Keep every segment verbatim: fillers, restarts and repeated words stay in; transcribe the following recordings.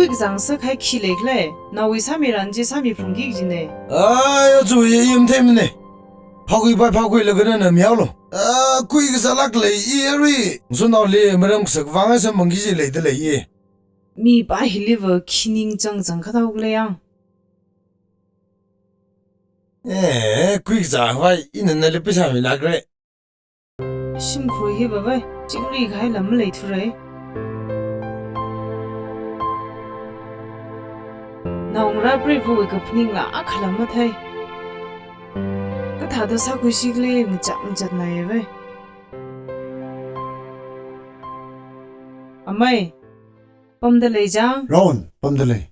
Kuikazā sākahai khi leikhala? Naowui sāmiran chi sāmiphungki kajina. Ai, achu i matheimana. Phākhuipai, phākhuilaga nana mihaolu. Ah, kuikazālāk lei i arui. Ngasotnaoli maram kasā vang samphangki kaji leidalei i. Mipā hiliva khi ningchāng chāng kathao khala yang. Eh, kuikazā vai, ina nali pheisā milākra. Shimkhur hiva vai, chingri kahaila maleithura. Naongarā preiva̱wui kaphaningla akhala mathei. Kathāda sākhuisi khala ngachak ngachatnai vai. Amei, pamdalei chang? Ron, pamdalei.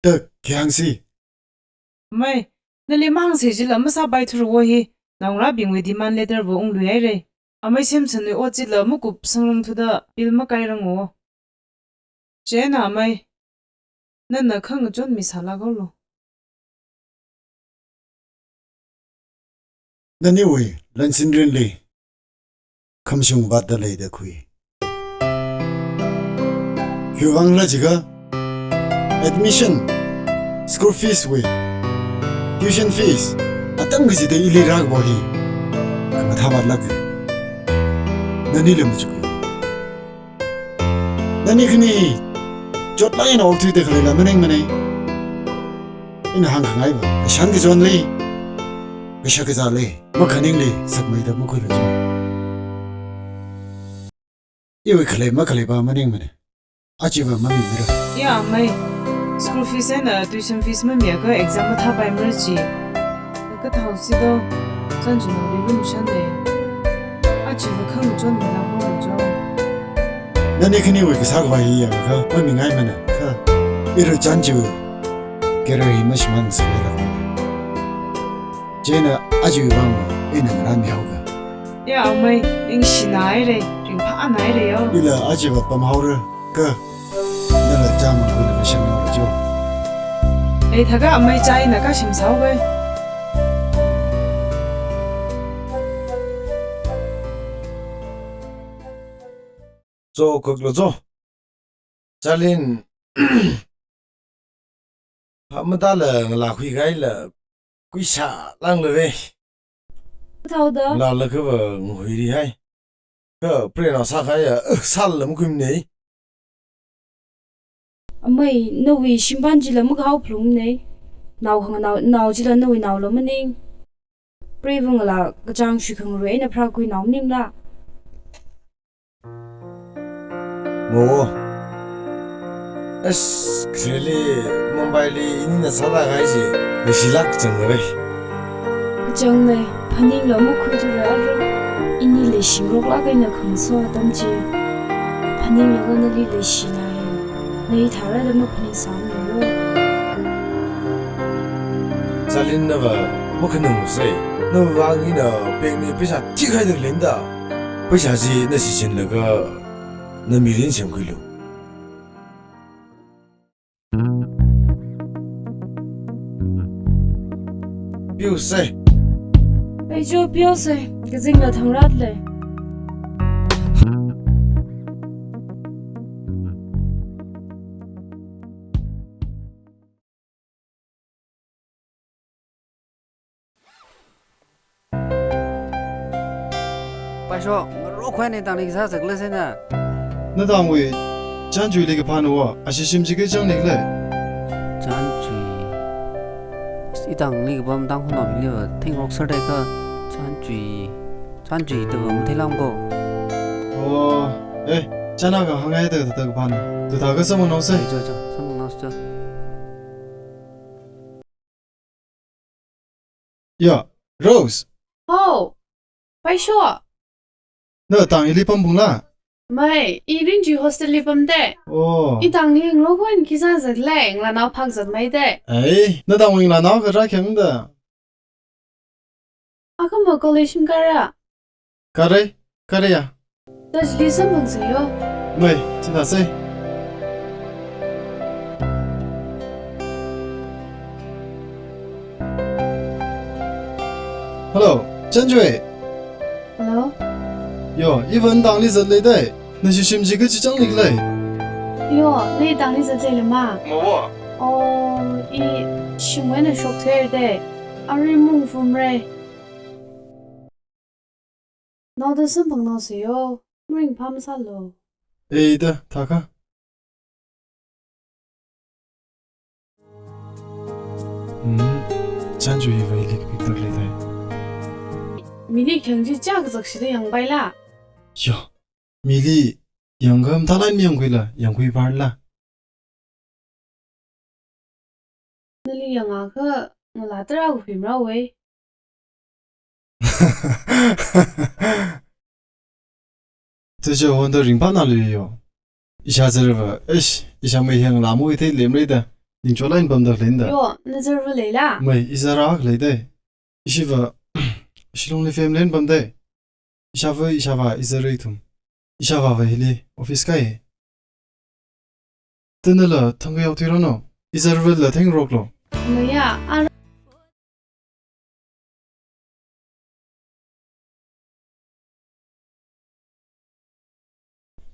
Tak, khi hāngsi. Amei, nali mahāngsei jila masāpaithura wo hi, naongarābingwui demand letter va ungluihaira. Amei Samsonwui ot chila makup sangrang thuda bill makairango. Chieina amei, nana khangachon mi sālākhaolu. Naniwui lansinrinli khamashung vātdalei da khui. Khiwuivangkhala jiakha, admission, school fees wui, tuition fees, atam kachida ili rākapam hi, khamathā vātlāka. Nanila machuk. Nani khani chotlāk eina okthuida khaleila maningmana. Ina hāngkhangaiva, kashan kachonli, kashak kazāli, makhaningli sakmeida makhuilu chang. Iwui khalei makhaleiva maningmana. Achiva mamimira. Ya, amei. School fees eina tuition fees mamiakha exam mathāpaimara chi. Kathāhaosi do, Chānjui naoli lumshanda. Achiva khangachon milākhaolu chang. Nani khaniwui kasā khavai hi yangakha mamingaimana, kha iru Chānjui career hi mashimān sālākmana. Chieina achiwui vang ina ngarān mihaoka. Ya amei, ningshinaira, ringphānaira yo. Ila achiva pamhaora, kha nala chāmang khuilaga semhaora cho. Leithākha amei chai ina kasem sāhaoka. Cho, kaklo cho. Charlene, phamatala ngalā khuikahaila kuisā lānglu ve. Kathāoda? Ngalālakhava ngahuirihai. Kha pregnant sākahaiya, eh, sāla makhuimana. Amei, nawui shimpan chila makahao phalungmana. Nao khanganao, nao chila nawui naola maning. Preiva̱ ngalā kachāng shuikhangarui eina pharākhui nao maningla. Mo. As, khareli, Mumbaili inina sāda kahai chi, leishilāk kachangna ve. Kachangna, phaningla makhuithura ara. Ini leishingaroklāk eina khangaso atam chi, phaninglaga nali leishina hi, na hithāra da maphaningsāmana yo. Charlene, nava makhananglusei. Nawui vang ina bankli pheisā thikhaida leinda. Pheisā chi na shichinlaga na mirin semkhuilu. Piusei. Ai cho, piusei. Kazingla thangrat lei. Paisho, ngarokhuina itangli kasā zakla sena. Natangwui Chānjuili kaphāna wo, ashi shim chi khi changni khala? Chānjui. Itangli kapam Tangkhulnaobingli va thingrok sāda kha Chānjui. Chānjui da va matheilāmko. Oh, eh, chānakha hāngngaida da kaphāna. Tuthākha samphangnaosei. Cho, cho, samphangnaosei cho. Ya, Rose. Hao, Paisho. Na tang ili pamphungla? Mei, i Rinjui hostel li pamda. Oh. Itangli ngarokhuina khi sā zatlei, ngalānao phak zatmeida. Ei, natangwui ngalānao kharā khangda. Akhama college makāra? Kāra, kāra ya. Dajli samphangsa yo. Mei, chithāsei. Hello, Chānjui. Hello. Yo, iva natangli zatleida. Nashi shim chi khi changni khala? Yo, lei tangli zatleila ma? Mawo. Oh, i shimwui eina shokthei de. Arui mung fumre. Naoda samphangnaosa yo, maringphā masālu. Ei da, thākha. Hmm, Chanjui va ili kapiktak lei dai. Mili khayang chi chā kazakshida yangpaila. Yo, mili yangkha mathālāk eina mayangkhuila, yangkhui parla. Nali yangakha ngalā tarā khuimara wei. Tuja honda ringphānalu yo. Ishā zarva, eish, ishāmei hiyang lamui thei lemrei da. Ningchot eina pamda leida. Yo, na zarva leila? Mei, izar akha lei dai. Ishiva, Shillongli family eina pamdai. Ishāva, ishāvā, izarva ithum. Ishāvāva hili office kai. Tanala thangkha yaothui ranu. Izarvala thengroklu. Maya, a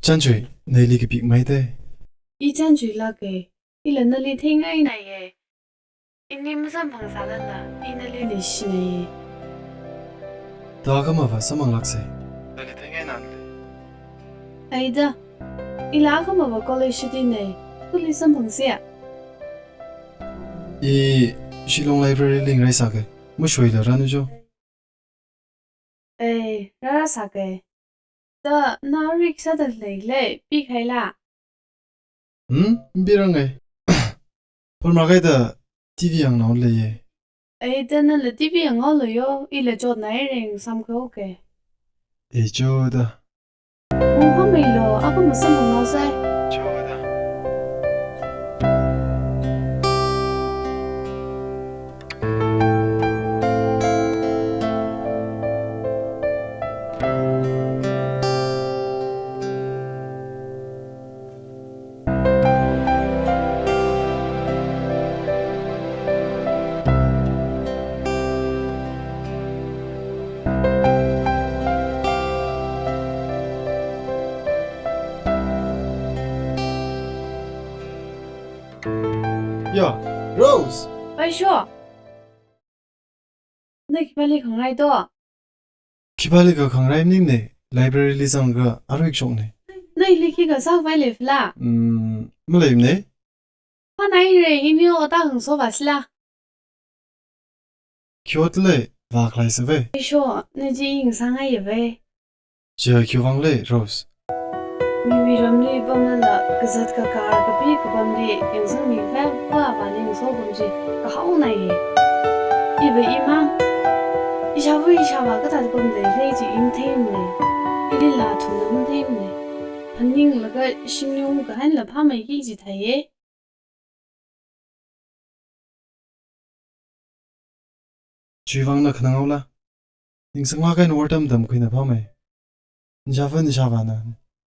Chanjui, na ili kapikmei dai. I Chanjui lāka. Ila nali theingainaiya. Ini masamphangsālala, i nali leishinaiya. Da akhama va samphang lāksa. Nali theingainanle. Ei da, ila akhama va college shitdinai, kali samphangsa. I Shillong library li ngareisāka. Mashoila ranu jo. Ei, rāra sāka. Da na rik sāda leilei, pikhaila. Hmm, mapiranga. Phon makaida TV yangnao leiya. Ei, da nala TV yanghaolu yo, ila chotnai ring samkhoka. Ei, choda. Mung phāmeilu, akhama samphangnaosa. Choda. Ya, Rose! Paisho! Na khipāli khangarai to? Khipāli khangarai maningmana, library li zanglaga arui kashokna. Na ili khikha sākhavai leifala? Hmm, maleimana. Phānaira, ini ot akha ngasovāsila. Khi ot lei, vākhalei sāvai. Isho, na chi i ngasāngaiya vai. Chiya khiwui vang lei, Rose? Miwui ramli pamlala, kazat kakar kapi kapamli yangsangmi khavai, avāvali ngasopam chi kahaonaiya. Iva imang, ishāva ishāvā kathāda pamda leili chi i matheimana. Ilila thumna matheimana. Phaninglaga shimli ungkahai eina phāmeiki kaji theiya. Chiwui vang na khanang haola. Ningsanglāk eina wortam tamkhuina phāmei. Nishāva nishāvāna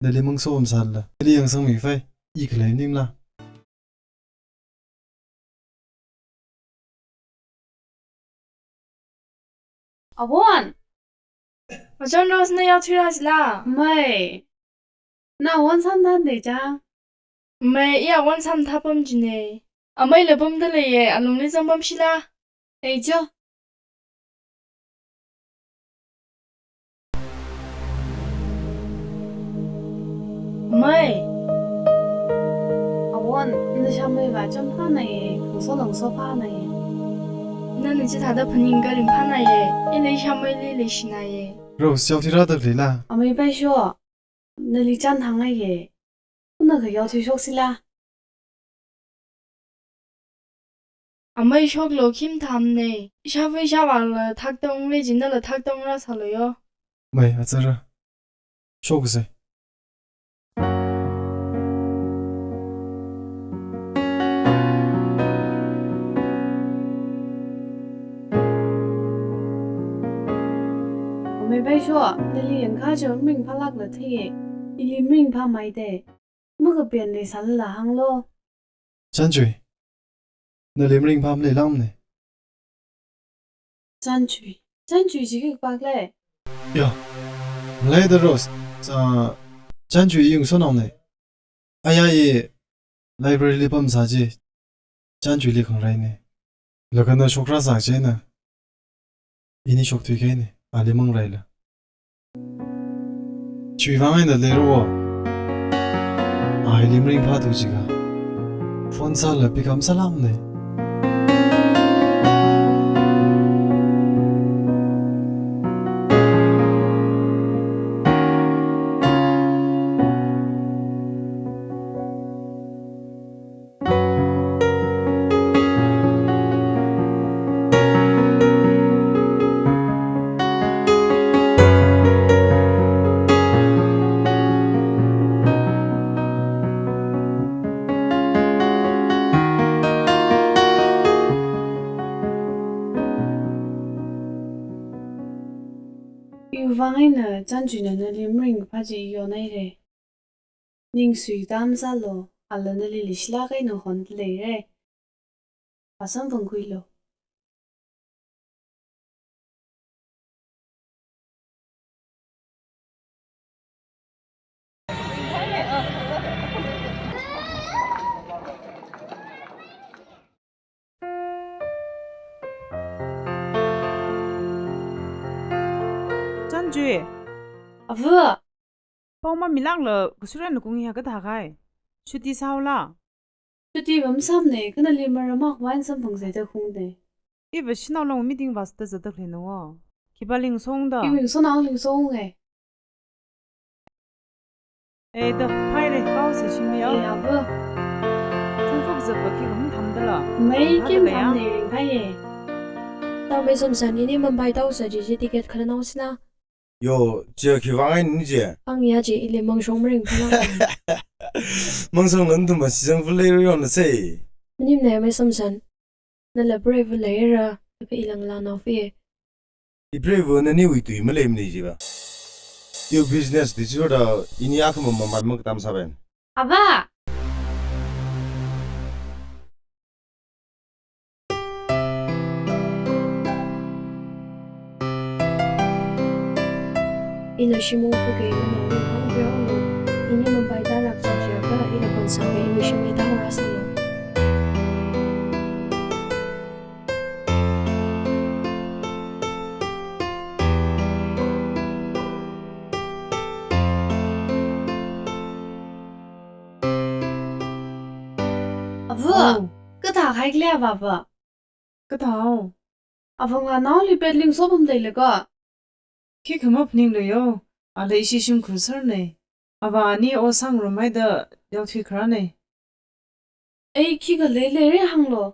nali mangasopamsālala, nali yangsangmi khavai i khalei maningla. Awon! Achon Rose, na yaothuirāsila? Mei. Na awon samthāda chang? Mei, i awon samthā pam jina. Ameila pamda leiya, alungli zangpamshila. Ei jo. Mei. Awon, na shāmeiva chāmphānaiya, ngasola ngasophānaiya. Nana chithāda phaningakha ringphānaiya, ili shāmeili leishinaiya. Rose, yaothuirāda leila? Amei paisho, nali chānthāngaiya. Kha na kha yaothui shoksila. Amei shoklu, khi mathāmana. Ishāva ishāvāla thakta unglei chi nala thakta ungrāsālu yo. Mei, atsara. Shoksa. Amei paisho, nali yangkha chi maringphālākla theiya. Ili maringphāmei dai. Makapen leisālala hānglu. Chanjui. Nali maringphā maleilākmana. Chanjui. Chanjui chi khipākhala? Yo. Maleida Rose. Cha-, Chanjui i yungsonnaona. Aya i library li pamsā chi, Chanchuili khangareina. Laga na shokra sā chieina, ini shokthui kahaina, ali mangareila. Chiwui vang eina leiru o. A hili maringphāthu jiakha, phone sāla pick up masālākmana. Iwui vang eina Chanchuina nali maringkaphā chi i yonhaira. Ning suitān sālu, ala nali leishilāk eina honda leira. Vāsamphangkhuilu. Chanchui. Ava. Pao mamilākla kasui rānakung hi kathā kahai. Chutti sāhaola. Chutti va masāmana, kha nali maram akha vāsamphangsa da khaungna. Iva shanao long meeting vāsāda zatda khaleina o. Khipā lingshong da? Iwui lingshonao lingshonga. Eh, da, phaira, pao sāshungmiya. Eh, ava. Chungfuk zatva khikha mathāmada la. Mai kim thāmana, ringphāya. Tao Mai Samson, ini Mumbai tāhaosa chi, chi ticket khalanaosina. Yo, chi khivang eina chi? Ang ya chi, ili mangshong maringphāla. Mangshong lan tum ma sisang fulei ro na sei. Maningmana Mai Samson. Nala preiva leira, apa ilang la nao fi. Ipreiva naniwui tui maleimana jiva. Yo business di churda ini akha mama mama katam saben. Ava! Ina shimung fuke ina nong ning hong biong no. Ini Mumbai tālāksa jiakha ina khonsāke iwui shimli tāngarāsālu. Ava, oh. Kathā khai khalei ava va? Kathā o. Ava nganaoli pet lingso pamda leilaka. Khikha maphaninglu yo, ala ishi shimkhur sārna. Ava ani o sangrumhaida yaothui kharāna. Ei, khikha leilei re hānglu.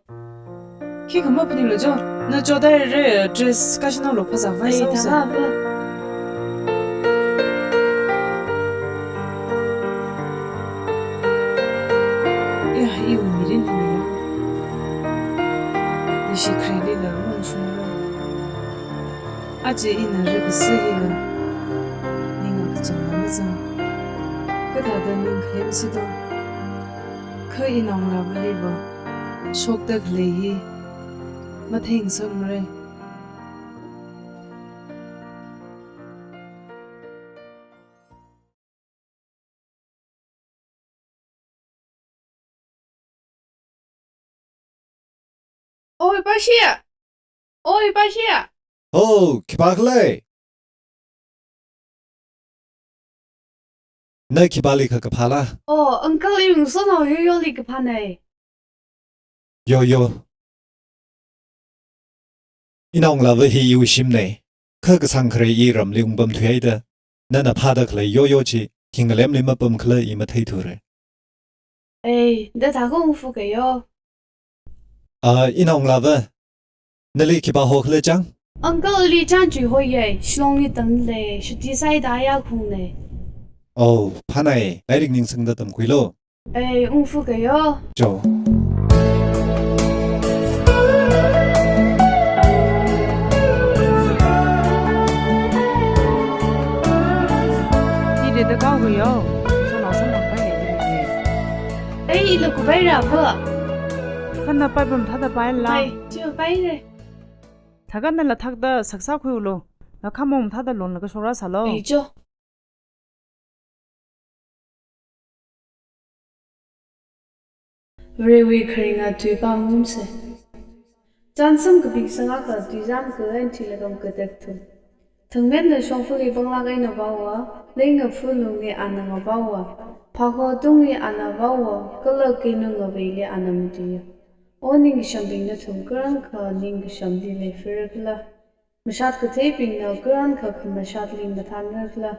Khikha maphaninglu jo, na chodai re dress kashanao lo phazā vai. Ei, sao sa. Thākha ava. Ya, iwui mirin hina ya. Ishi khareli la mangshunglu. Aja ina rikasi hila, ning akachang la mazang. Kathāda ning khalem sāda. Kha inao ngalāvali va shokda khalei hi matheingasakmara. Oi, Pashia! Oi, Pashia! Oh, khipā khalei? Na khipālikha kaphāla? Oh, uncle, iwui ngasotnao Yoyoli kaphāna. Yoyo. Inao ngalāva hi iwui shimna. Kha kasāng khare i ramli ungpamthuihaida. Nana phāda khalei Yoyo chi, hi ngalemli mapamkhala i matheithura. Ei, da thākha ungfuke yo. Ah, inao ngalāva. Nali khipā hokhala chang? Uncle li Chanchui hoiya, Shillongli tamlei, chutti sāhaida ya khaungna. Oh, phānai, lairik ningsangda tamkhuilu. Ei, ungfuke yo. Jo. Ire da kaoke yo. Sona sona pai le. Ei, ila kupaira ava. Kha na paipam thāda paila. Ei, chi paira. Thākha nala thakda saksā khuilu. Na khamong thāda lonlaga shokra sālu. Ei, jo. Varewui kharinga tui pāngarumsa. Chānsam kapik sangakha tuizam kha eina thuilaga makatek thum. Thangmenna shongfali panglāk eina vaowa, leinga phulungli ana ngavaowa, phākho tungli ana vaowa, kala keinung ngaveili ana matuiya. O ningkashambing nathum, karankha ningkashamli leifira khala? Mashat katheibingna karankha khamashatli mathānra khala?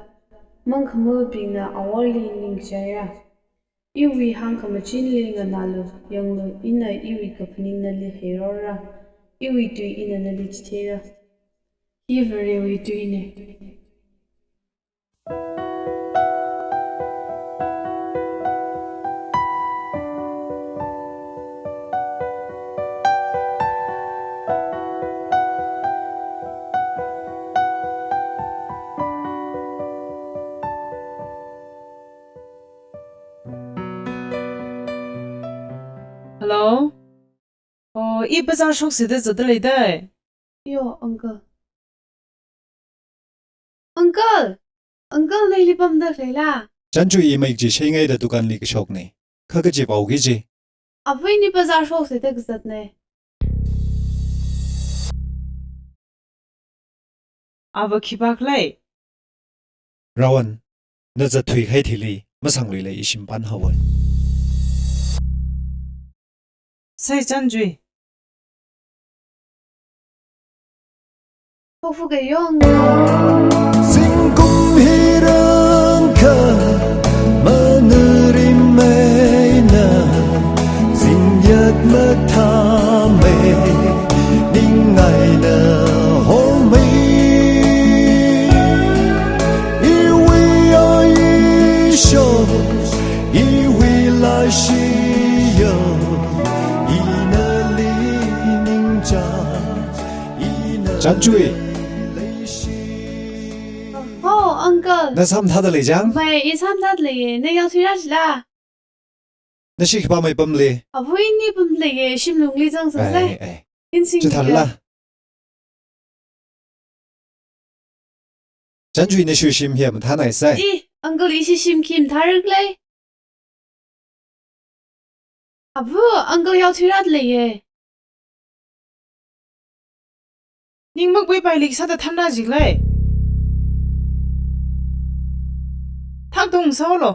Mangkhamabingna aworli ningkachaira. Iwui hāngkhamachinli nganālu, yanglu, ina iwui kaphaning nali heirora, iwui tui ina nali chitheira. Hi Varewui tuina. Hello? Oh, i bazar shoksida zatda leidai. Yo, uncle. Uncle! Uncle, neili pamda leila? Chānchui i mayek chi sheingaida dukanli kashokna. Kha kaji paoki ji? Avā ini bazar shoksida kazatna. Avā khipākhala? Rawan, na zatthuikahai thili masangluila i shim pānhaowa. Sai Chānchui. Hokfu kayong. Zingkum hi rāngkha mangarim eina, zingyat mathāmei, ning eina hormei. Iwui aisho, iwui laishiyo, ina li ningchā. Chānchui. Oh, uncle. Na samthāda lei chang? Mei, i samthāda leiya. Na yaothuira chila? Nashi khipā mei pamli? Avā ini pamli leiya, shimlungli zangsa lei. Ai, ai. Insing chithāla. Chānchui, nashi shim hi mathānai sai. I, uncle, ishi shim khi mathāra khala? Avā, uncle yaothuira leiya. Ning makpaipaili sāda thanra jikhala? Thaktung sālo.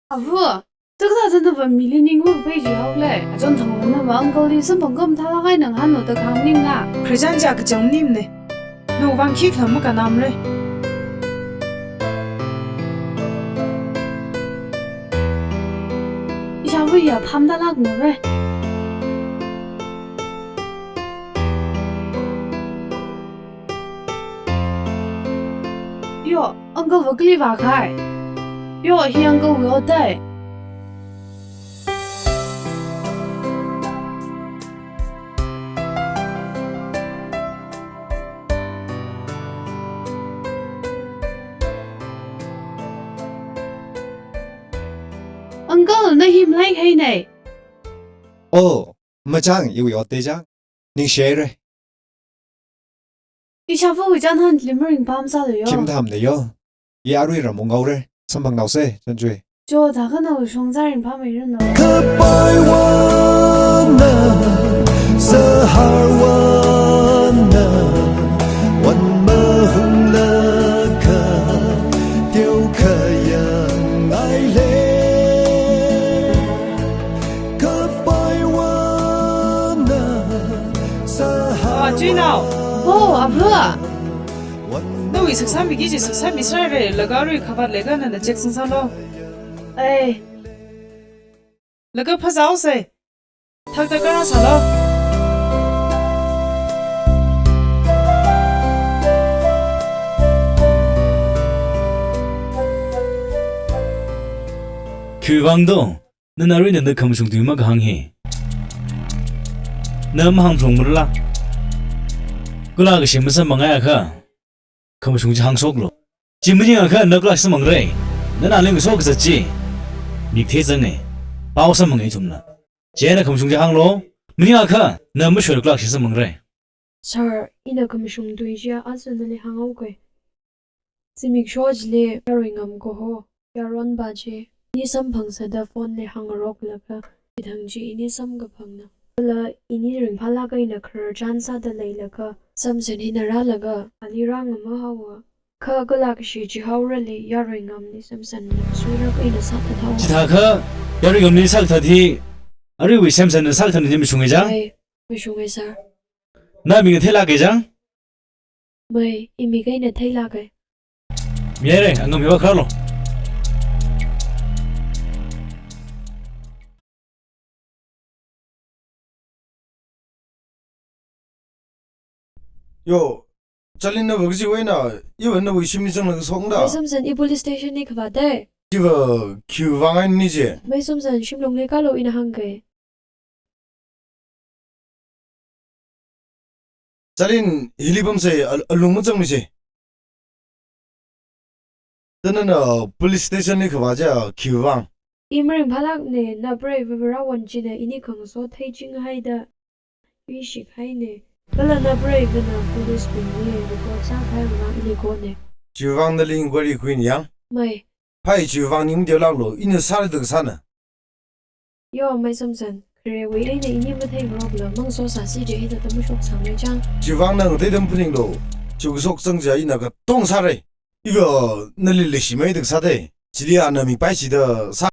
Avā, thakta zanava mili ning makpai jihaokhala? Achon thangva nava uncle li samphang khamathālāk eina ngahānlu da kahāng maningla? Khrijan ja kachang maningmana. Nawui vang khikhala makhanamra. Ishāvā ya phamdalākmara. Yo, uncle va kali vākahai? Yo, hi uncle wui ot dai. Uncle, na hi malaihaina. Oh, machang, iwui ot dai chang. Ningshihaira. Ishāvāwui chānhān thili maringphā masālu yo. Khi mathāmana yo. I arui ram unghaora. Samphangnaosa, Chānchui. Cho, thākha nawui shongza ringphāmeiranu. Kapai wana, sahar wana, wan mahunglakha, teokha yangngaile. Kapai wana, sahar. Ah, Chuinao. Oh, avā. Nawui saksā miki kaji saksā misāra, laga arui khavat leiakha nana check sāsālo. Ai. Laga phāzāhaosa. Thakta kara sālo. Khiwui vang do, nana arui nana khamashung tui makahāng hi? Na mahāngphalungmarala? Kala kashi masamphanghaiakha, khamashung chi hāngshoklu. Chi maningakha na kala samphangra. Nana ling kashok kazat chi mik thei zanga. Pao samphangai ithumla. Chieina khamashung chi hānglu. Maningakha na mashoila kala kashi samphangra. Sir, ina khamashung tui chiya answer nali hānghaoga. Zimiksho chili yarui ngamkaho yaronpa chi, i samphangsāda phone li hāngngaroklaga, Chithang chi ini samkaphangna. Kala ini ringphālāk eina khararchan sāda leilaga, Samson hina rālaga, ali rāngamhaowa. Kha kala kashi chihaorali yarui ngamli Samsonna suirak eina sāthat haowa. Chithākha yarui ngamli sāthat hi, aruiwui Samsonna sāthat hi mashunga chang? Mei, mashunga sir. Na ming theilāka chang? Mei, imik eina theilāka. Mihaira, angam hiva khalo. Yo, Charlene nava kajiwui eina, iva nawui shimli zanglaga shokda. Mei Samson, i police station li khavāta. Iva khiwui vang eina ni chi? Mei Samson, shimlungli kālu ina hāngka. Charlene, hili pamsa, al-, alung mazangmisa. Tana na police station li khavā chi khiwui vang? I maringphālākna, na preiva Varewon china ini khangaso theichinghaida yuishikhaina. Kala na preivana police bingli report sākahai vang ili kona. Chiwui vang nali inquiry khuina yang? Mei. Phai chiwui vang ning teolāklu, ina sāra da kasāna. Yo, mei Samson, kharewui eina ini matheingarokla mangaso sāsi je hithāda mashok sāmei chang. Chiwui vang na ngateida maphaninglu, chiwui kashok chang chi ina katonga sāra. Iva nali leishimeida kasāta. Chili ana mik paishida sā.